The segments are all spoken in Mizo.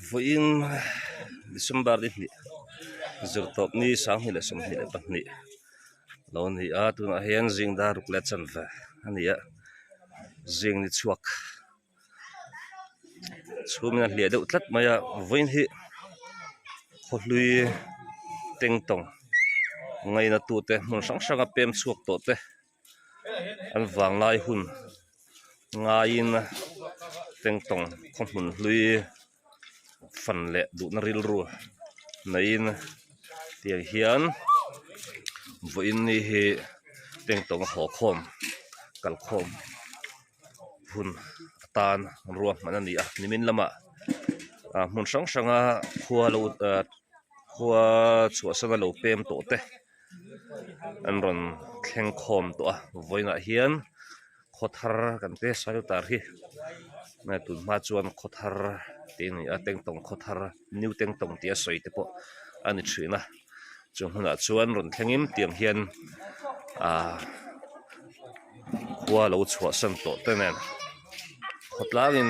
Vawiin December ni hnih zirtawp ni 2022 lo a ni a tunah hian zing dar ruk leh chanve a ni a zing ni chhuak chhungin a hliah deuh tlat mai a vawiin hi khawhlui tengtawng ngaina tute hmun hrang hranga pem chhuak tawh te. An vanglai hun ngaiin tengtawng khaw hmun hlui fan leh duhna rilru neiin tiang hian vawiin ni hi tengtawng a haw khawm kalkhawm hun atan ruahman a ni a nimin lamah ah hmun hrang hranga khua lo ah khua chhuahsan a lo pem tawh te. An rawn thleng khawm tawh a vawiinah hian khaw thar kan te sawi tar hi tun hma chuan khaw thar tih a ni a tengtawng khaw thar new tengtawng tih a sawi te pawh a ni thin a chu hmunah chuan rawn thlengin tiang hian ahh khua lo chhuahsan tawh te nen khawtlangin.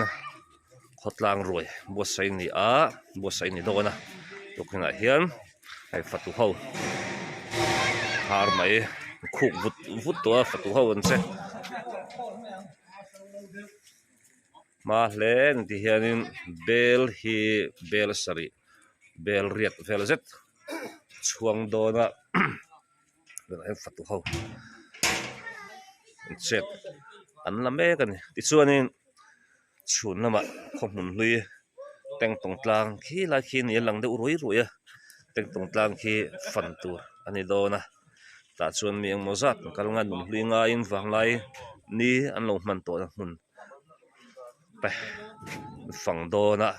Khawtlang ruai buatsaih a ni a buatsaih a ni dawn a tukverh ah hian hei fatu ho har mai khuk vut vut tawh a fatu ho an che hma hle a ni ti hianin bel hi bel sarih bel riat vel zet chhuang dawn a. Tunah hian fatu ho an chet an la mek a ni tichuanin chhun lamah khaw hmun hlui tengtawng tlang khi lai khi ni a lang deuh ruai ruai a tengtawng tlang khi fan tur a ni dawn a tah chuan mi engmaw zat an kal ngai nunhlui ngaiin vanglai ni an lo hman tawhna hmun te fang dawn a.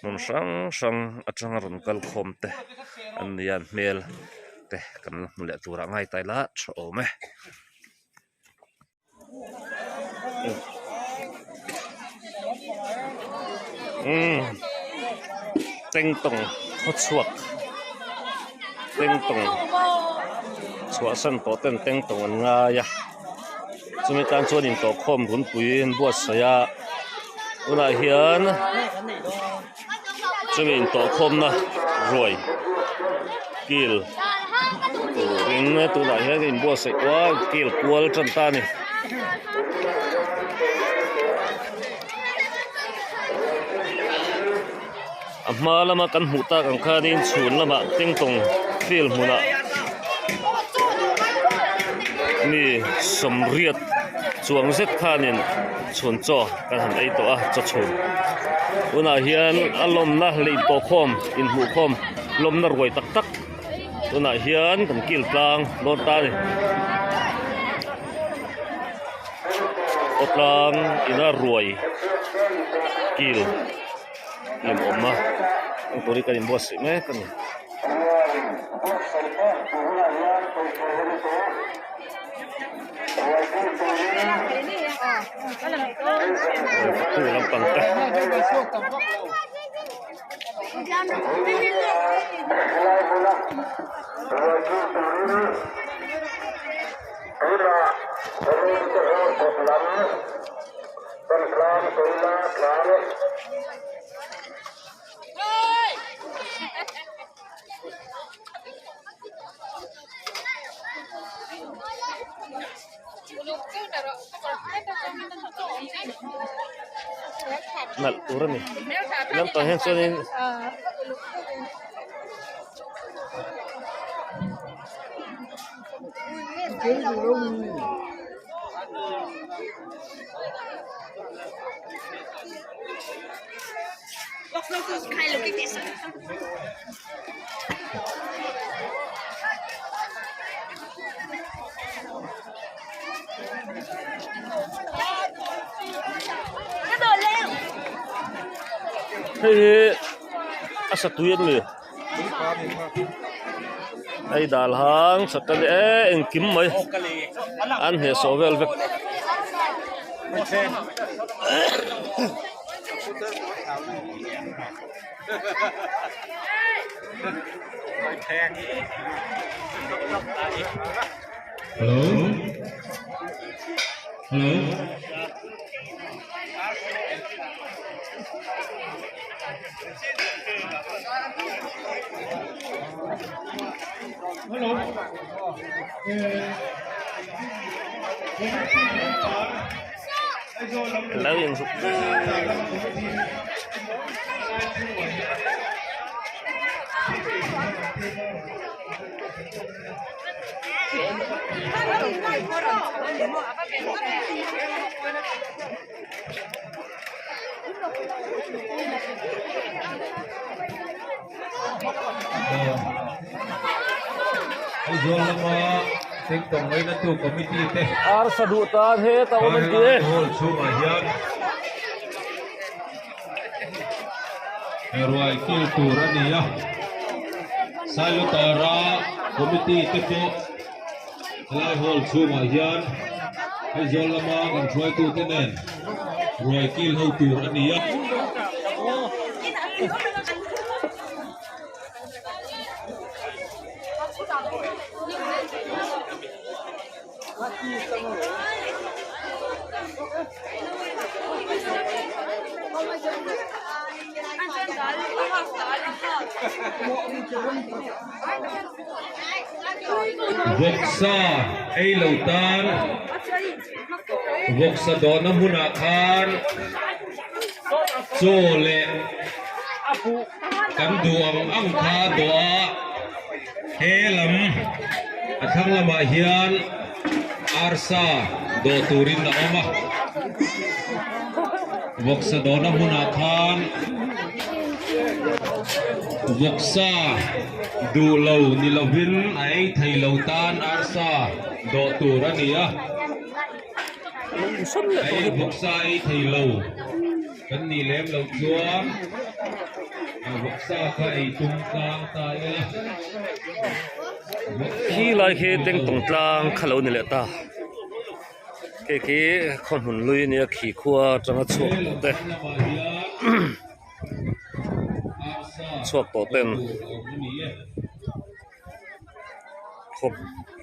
Hmun hrang hrang atanga rawn kal khawm te an ni a an hmel te kan la hmu leh turah ngai ta ila tha awm e. Umm tengtawng khaw chhuak tengtawng chhuahsan tawh ten tengtawng an ngai a. Chumi tan chuan intawhkhawm runpui an buatsaih a tunah hian chumi intawhkhawmna ruai kil turin tunah hian a inbuatsaih tawh a kil kual tan ta a ni. A hma lama kan hmuh tak ang khanin chhun lamah tengtawng field hmunah mi sawmriat chuang zet khanin chhun chaw kan han ei tawh a chaw chhun tunah hian a lawmna leh intawhkhawm inhmuhkhawm lawmna ruai tak tak tunah hian kan kil tlang dawn ta a ni khawtlang ina ruai kil. Lim awm a heng tur hi kan inbuatsaih mek a ni. Fatu lampang te. Nalh tur a ni lampang hian chuanin Hei hi a satui an ni hei dal hang sat a ni e engkim mai an hnehsawh vel vek. Hello. Hello. Lo inzuk Aizawl lama Tengtawng ngainatu committee te Arsa duh tan heta awm an ti e. Hall chhungah hian ruai kil tur a ni a, Sailutara committee te pawh helai hall chhungah hian Aizawl lama kan hruaitute nen ruai kil ho tur a ni a. Vawksa ei lo tan vawksa dawhna hmunah khan chaw leh kan duh ang ang kha dawh a he lam a thlang lamah hian arsa dawh turin a awm a vawksa dawhna hmunah khan vawksa duh lo ni lovin a ei thei lo tan arsa dawh tur a ni a ei vawksa ei thei lo. Kan nih lem loh chuan vawksa kha ei tum tlang ta ila. Khi lai khi Tengtawng tlang kha lo ni leh ta. Khi khi khaw hmun lui ania khi khua atanga chhuak tawh te chhuak tawh ten khaw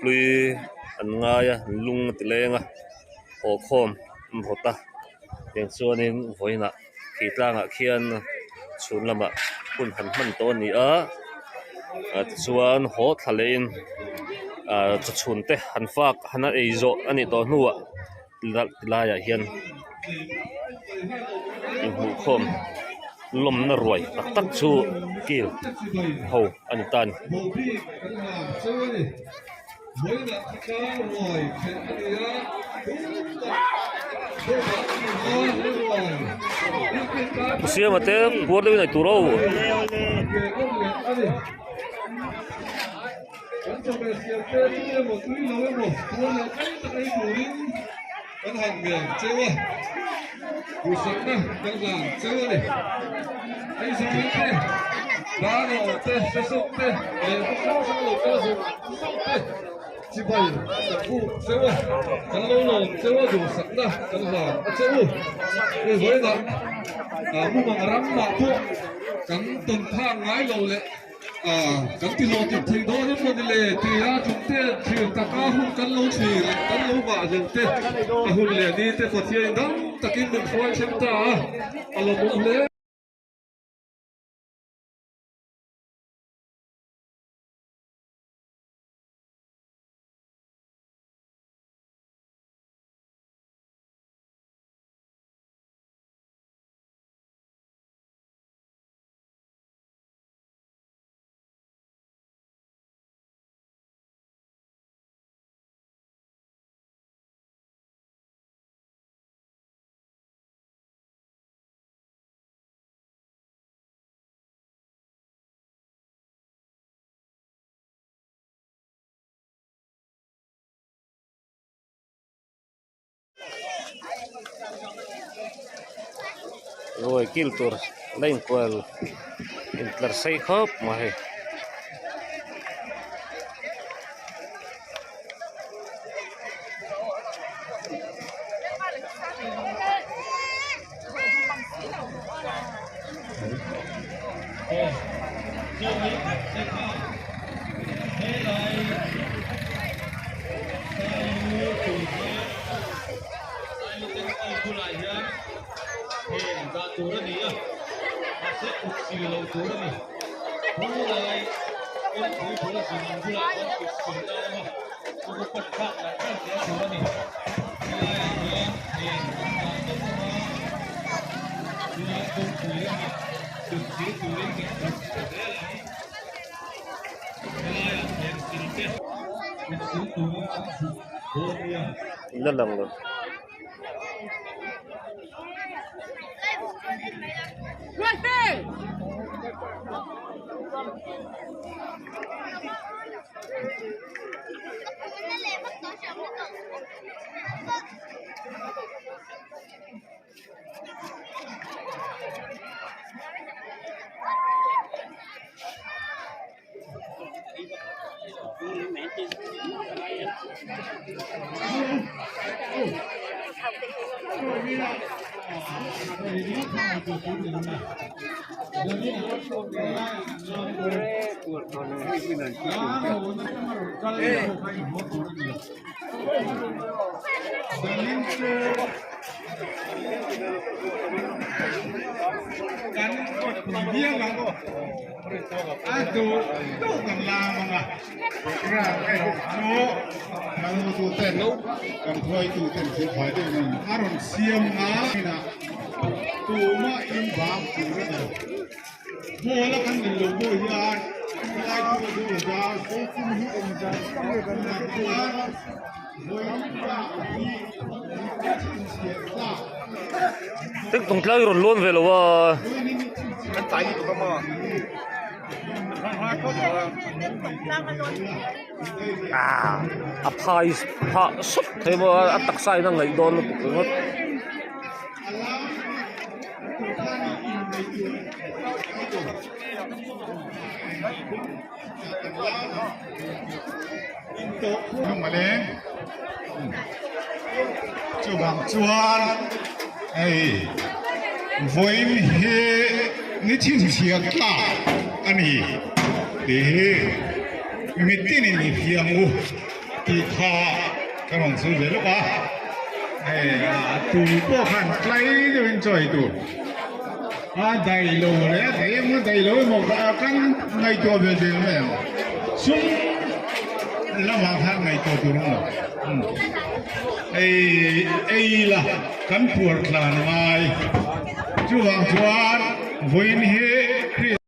hlui an ngai a lung a ti leng a haw khawm an rawt a. Tiang chuanin vawiinah khi tlangah khian chhun lamah hun han hman tawh a ni a ah tichuan haw thla lehin ah chawchhun te han fak han a ei zawh a nih tawh hnuah tilaiah hian inhmuhkhawm lawmna ruai tak tak chu kil ho a ni ta a ni. Siama te puar deuhin ei tur aw. Chibai kan buk cheu a, kan lo lawm cheu a duhsakna kan hlan a che u. Hei vawiinah mumang ramah pawh kan tawn phak ngai lo leh kan ti hlawh tluk thei dawn em mawni le tia chungte thlir taka hun kan lo thlir leh kan lo nghah hlel te a hun leh ni te Pathian dang takin min hruai thleng ta a, a lawmawm hle. Ruai kil tur la inkual intlar sei khawp mai. Kawngpui bula zin bulah chuan kut silna a awm a, chu chu pan thlak lah thlak zel tur a ni. Helaiah hian eng an dah tawp awm a, chuan kawngpui lamah kut sil turin kan kut ta zel ang. Helaiah thleng sil te kut sil turin an zuk dawn nia. La lang lo. A duh duh kan lam ang a, rang erawh chu kan hotu ten kan hruaitu ten thil fai deuh in a rawn siam nga inah tumah in bang tur a ni lo. Ball a kan nei lo pawh hian helai chu a duh lo a, tunah chuan Tengtawng tlai rawn lawn ve lo a. A phai phah sawt thei maw a taksa in a ngaih dawn lutuk ringawt. Chuvang chuan hei vawiin hi ni chhinchhiah tlak a ni tih hi mitinin i fiam u tih kha ka rawn sawi ve lawk a, hei tu pawh khan tlai deuhin chaw ei tur. A daih lo leh a daih emaw daih lo emaw kan ngaihtuah ve zel mai ang. Sum lamah khan ngaihtuah tur awm lo. Ei ei la kan puar tlan a ngai. Chuvang chuan vawiin hi Christ.